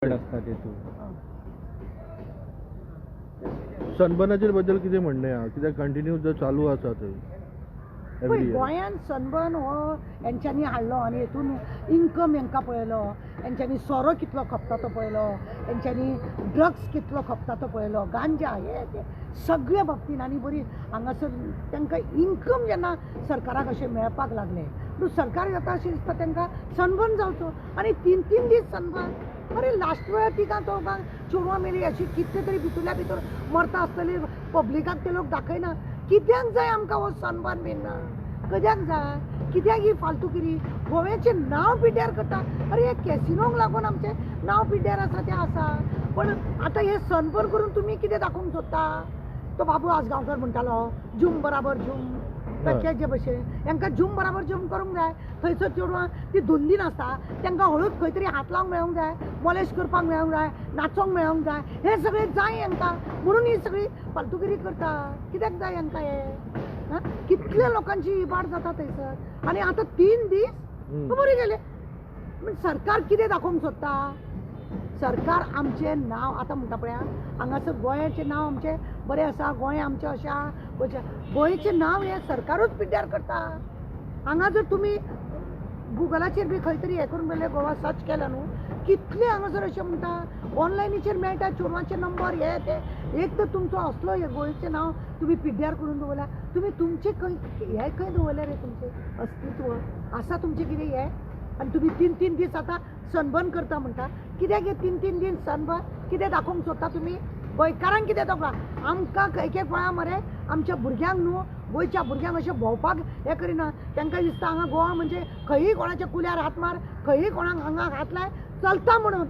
आसता तेतून. सनबर्नाचेर बद्दल कितें म्हणणें आहा? कित्याक कंटिन्यू जर चालू आसा थंय पळय, एवरी इयर. गोंयान सनबर्न हो हेंच्यांनी हाडलो आनी हेतून इन्कम हेंकां पळयलो, हेंच्यांनी सोरो कितलो खपता तो पळयलो, हेंच्यांनी ड्रग्स कितलो खपता तो पळयलो, गांजा हे ते सगळे बाबतीन. आनी बरी हांगासर तांकां इन्कम जेन्ना सरकाराक अशें मेळपाक लागलें म्हणून सरकार जाता अशें दिसता तांकां सनबर्न जावचो. आनी तीन तीन दीस सनबर्न, अरे लास्ट वेळार तिगां चौगांक चेडवां मेली, अशी कितले तरी भितरल्या भितर मरता आसतली, पब्लिकाक ते लोक दाखयना. कित्याक जाय आमकां हो सनबर्न बीन ना? कित्याक जाय? कित्याक ही फालतूगिरी? गोव्याचें नांव पिड्ड्यार करता. अरे हे कॅसिनोक लागून आमचें नांव पिड्ड्यार आसा तें आसा, पण आतां हे सनबर्न करून तुमी कितें दाखोवंक सोदता? तो बाबू आजगांवकर म्हणटालो झूम बराबर झूम, जे भशेन हेंकां झूम बराबर झूम करूंक जाय. थंयसर चेडवां ती धुंदी नासता, तांकां हळूच खंय तरी हात लावंक मेळोंक जाय, मॉलेश करपाक मेळोंक जाय, नाचोंक मेळोंक जाय, हें सगळें जाय हेंकां, म्हणून ही सगळी फालतुगिरी करता. कित्याक जाय हेंकां हें? आं, कितल्या लोकांची इबाड जाता थंयसर. आनी आतां 3 दीस बरे गेले. सरकार कितें दाखोवंक सोदता? सरकार आमचें नांव आतां म्हणटा पळया, हांगासर गोंयाचें नांव आमचें बरें आसा, गोंय आमचें अशें आहा, गोंयचें गोंयचें नांव हें सरकारूच पिड्ड्यार करता. हांगा जर तुमी गुगलाचेर बी खंय तरी हें करून पळयलें, गोवा सर्च केलें न्हू, कितले हांगासर अशें म्हणटा ऑनलायनीचेर मेळटा चेडवांचे नंबर हे ते. एक तर तुमचो असलो हे गोंयचें नांव तुमी पिड्ड्यार करून दवरल्या, तुमी तुमचें खंय हें खंय दवरलें रे? तुमचें अस्तित्व आसा तुमचें कितें हें? आनी तुमी 3 3 दीस आतां सनबर्न करता म्हणटा, कित्याक हे 3 3 दीस सनबर्न? कितें दाखोवंक सोदता तुमी गोंयकारांक? कितें दाखोवंक? आमकां एक एक वेळा मरे आमच्या भुरग्यांक न्हू, गोंयच्या भुरग्यांक अशें भोंवपाक हें करिना. तांकां दिसता हांगा गोवा म्हणजे खंयी कोणाच्या कुल्यार हात मार, खंयी कोणाक हांगा हात लाय चलता म्हणून.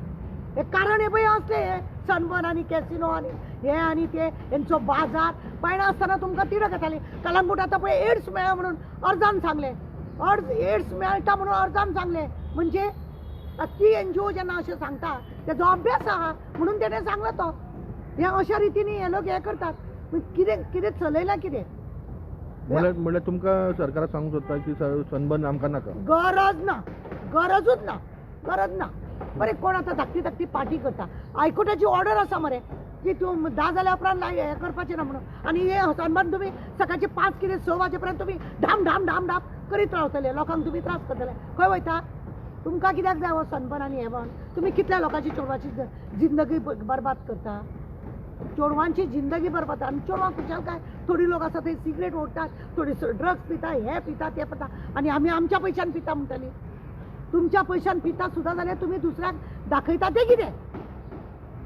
हें कारण हें पळय असलें हें सनबर्न आनी कॅसिनो आनी हें आनी ते हेंचो बाजार. पळयना आसतना तुमकां तिडक येताली. कलंगूट आतां पळय एड्स मेळ्ळा म्हणून अर्जान सांगलें, अर्ज एड्स मेळटा म्हणून अर्जान सांगलें, म्हणजे ती एनजीओ जेन्ना अशें सांगता तेजो अभ्यास आहा म्हणून तेणें सांगलो तो. हे अशा रितीन हे लोक हें करतात. कितें कितें चलयलां कितें? म्हणल्यार तुमकां सरकाराक सांगूंक सोदता की सनबर्न आमकां नाका, गरज ना, गरजूच ना, गरज ना. बरें कोण आतां धाकटी धाकटी पार्टी करता, हायकोर्टाची ऑर्डर आसा मरे की तूं 10 जाल्या उपरांत हें करपाचें ना म्हणून. आनी हे सनबर्न तुमी सकाळचे 5 कितें 6 वाजे पर्यंत तुमी धाम धाम धाम धाम करीत रावतले, लोकांक तुमी त्रास करतले. खंय वयता? तुमकां कित्याक जाय हो सनबर्न आनी हें बन? तुमी कितल्या लोकांची चेडवाची जिंदगी बरबाद करता, चेडवांची जिंदगी बरबाद. आनी चेडवां खुशालकाय, थोडी लोक आसा ते सिगरेट ओडटात, थोडी ड्रग्स पिता, हें पिता तें पिता, आनी आमी आमच्या पयशान पिता म्हणटली. तुमच्या पयशान पिता सुद्दां जाल्यार तुमी दुसऱ्याक दाखयता तें कितें?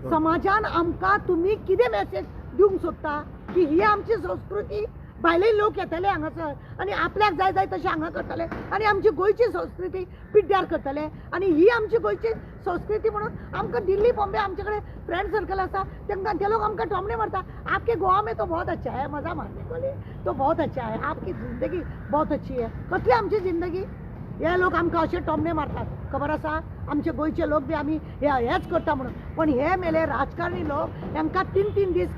समाजान आमकां तुमी कितें मॅसेज दिवंक सोदता की ही आमची संस्कृती, भायले लोक येतले हांगासर आनी आपल्याक जाय जाय तशें हांगा करतले आनी आमची गोंयची संस्कृती पिड्ड्यार करतले. आनी ही आमची गोंयची संस्कृती म्हणून आमकां दिल्ली बॉम्बे आमचे कडेन फ्रेंड सर्कल आसा, तांकां ते लोक आमकां टोमणे मारता, आपके गोवा में तो बहुत अच्छा है, मजा मारने वाले तो बहुत अच्छा है, आपकी जिंदगी बहुत अच्छी है. कसली आमची जिंदगी? हे लोक आमकां अशे टोमणे मारतात, खबर आसा? आमचे गोंयचे लोक बी आमी हेच करता म्हणून. पण हे मेले राजकारणी लोक हेंकां 3 3 दीस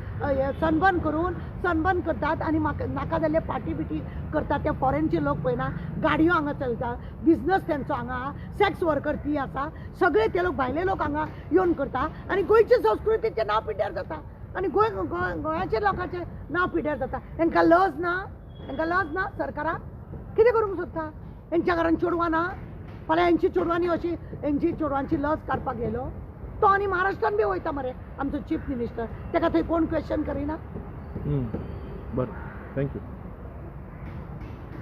सनबर्न करून सनबर्न करतात आनी म्हाका नाका जाल्ले पार्टी बिटी करतात. ते फॉरेनचे लोक पळयना, गाडयो हांगा चलता, बिजनस तेंचो हांगा, सेक्स वर्कर ती आसा, सगळे ते लोक भायले लोक हांगा येवन करता आनी गोंयचे संस्कृतीचें नांव पिड्ड्यार जाता आनी गोंय गोंयाचे लोकांचें नांव पिड्ड्यार जाता. हेंकां लज ना, हेंकां लज ना? सरकाराक कितें करूंक सोदता? हेंच्या घरान चेडवां ना, फाल्यां हेंची चेडवांनी अशी हेंची चेडवांची लज काडपाक येयलो तो. आनी महाराष्ट्रान बी वयता मरे आमचो चीफ मिनिस्टर, तेका थंय कोण क्वेश्चन करिना. बरें, thank you.